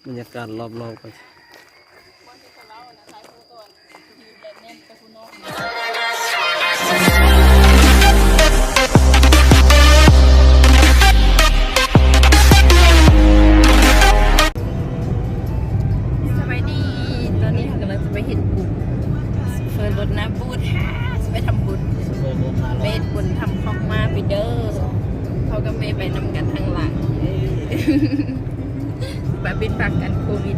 ບັນຍາກາດລອບໆ ກໍ ສະບາຍດີ ຕອນນີ້ເຮົາກຳລັງຈະໄປເຮັດບຸນ ເຟີລົດນາບູດ ຈະໄປທຳບຸນ ເຟີລົດນາ ໄປເຮັດບຸນທຳຂອກມາ ໄປເດີ ພໍ່ກັບແມ່ໄປນຳກັນທາງຫຼັງ ເອີ ບາບິນປາກກັນໂຄວິດ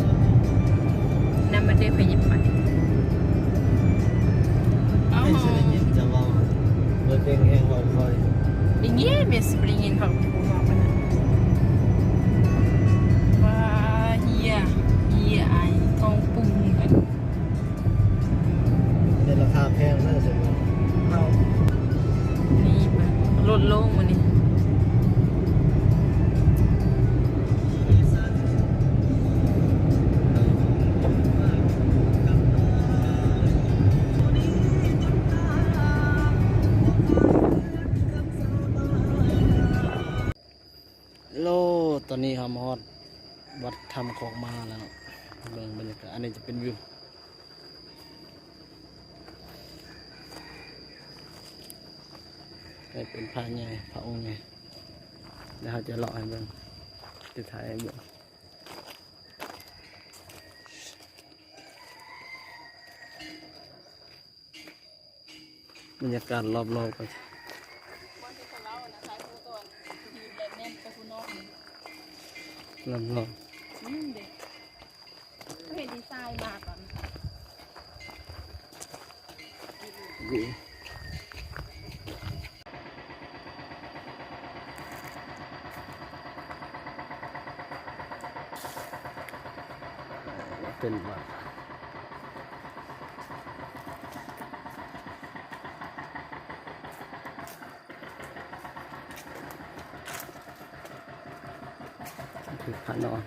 ນຳມາເດີ ໃຜຍິບໄປ ເອົາ ເຈົ້າເວົ້າ ເປີດເພງແຮງຮອຍຄອຍ ໄດ້ຍິນ ແມ່ຊິບໍ່ໄດ້ຍິນເຂົາເວົ້າປານນັ້ນ ວ່າເຮຍ ເຮຍ ອາຍ ທ້ອງປຸງກັນ. ໃນລາຄາແພງເດີ ເຂົາ ນີ້ເບິ່ງ ລົດໂລ່ງມື້ນີ້ ໂລ ຕອນນີ້ເຮົາມາຮອດວັດທຳຂອກມາແລ້ວ ເບິ່ງບັນຍາກາດ ອັນນີ້ຈະເປັນວິວ ນີ້ເປັນພະໃຫຍ່ ພະອົງໃຫຍ່ ແລ້ວເຮົາຈະເລາະໃຫ້ເບິ່ງ ຈະຖ່າຍໃຫ້ເບິ່ງ ບັນຍາກາດລອບໆ ກໍ ລອບໆ ອືມ ເດ້ ເຫັນດີໄຊມາກ່ອນ ເປັນວ່າ ຄືພະນອນ